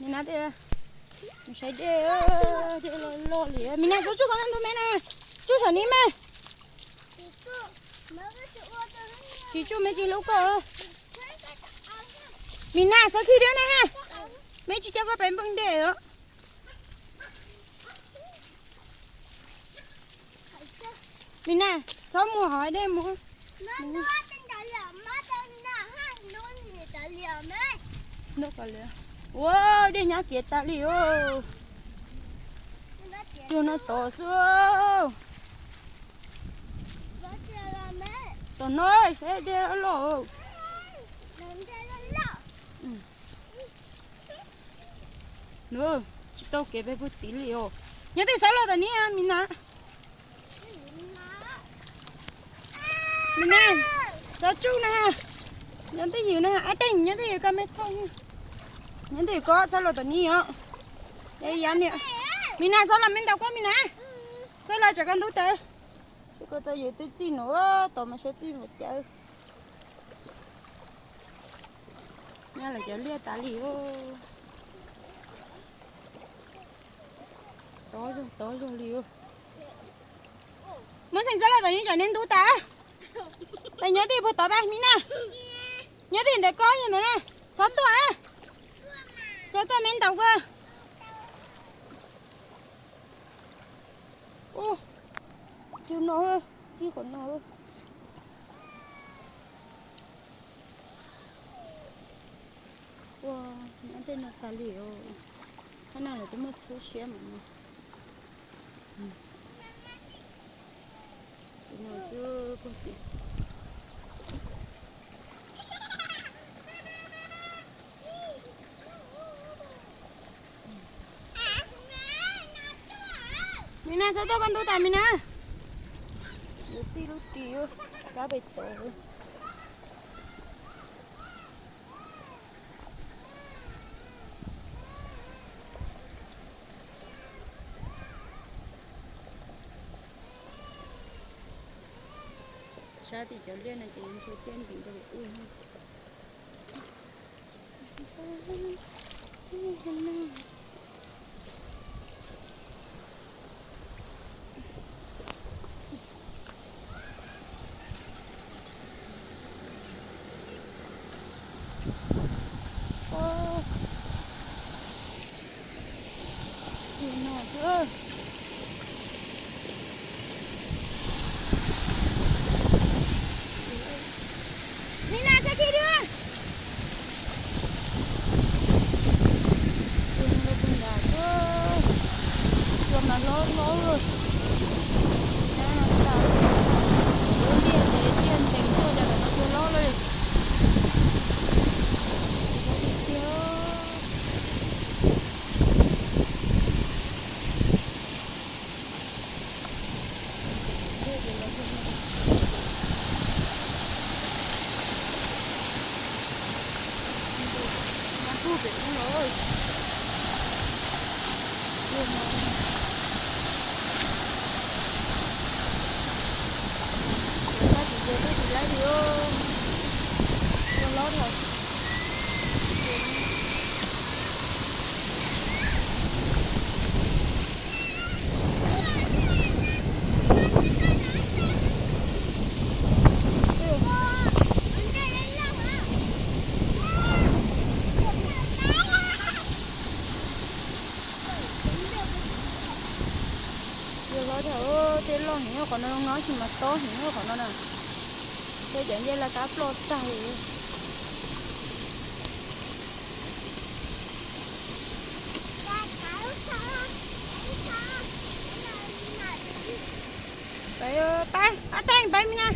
Na tias, mus saib dej, dej loj loj li. Mis Nas, txhob tsuj koj ntug me na, tsuj saum ni mas. Tsis tsuj me tsis hlub koj. Mis Nas, txhob khi dua na ha, me tsis coj koj pem npoo dej os. Mis Nas, txhob mus hov dej mus. Ua, dej nyab kiav tas li os. Cuag no tod xwb. Tom no saib dej loj. Tsis tau kev peb puag tid li os. Nyob twj ywm xav los tom ni Mis Nas. Mis Nas, txhob tsuj na. Nyob twj ywm na, ab teej nyob twj ywm koj me thoj. Nyob twj ywm koj txhob los tom ni os. Mis Nas, txhob los me ntaus koj Mis Nas. Txhob los tsam koj ntub tas. Seb koj tau yawg twb txij nuav tod mas seb txij npaum cas. Nyob lawm cov liaj tas li. Tob zog tob zog li. Muab xeem xab los tom ni tsam neb ntub tas. Peb nyob twj ywm puag tod pab Mis Nas. Nyob twj ywm ntawm koj yog ntawd na. Txhob tuaj na. Txhob tuaj me ntaus koj. Ub, cug no, txij qhov no. Ua, nyob tej no tas li os. Qhov no lawv twb muaj txhub siab mas no. Tus no xwb puag tim. Mis Nas, txhob tuaj koj ntub tas Mis Nas. Yuav txij lub ris kab pem tod. Sab tim cov liaj no ces ntshe tiaj ntees rau ub. Mis Nas, txhob khi dua. Tus no rau puag nrad, tus no mas hlob hlob lawm. Nyab no tas, lub liaj ces tiaj ntees xwb, cas tam no tus hlob lawm. Hlob tiag tiag. Yog hlob dhau, tej loj heev qhov no, no tsis mas tob heev qhov no na. Tej cov ncej laj kab ploj tag li. Pab, pab, ab teej pab Mis Nas.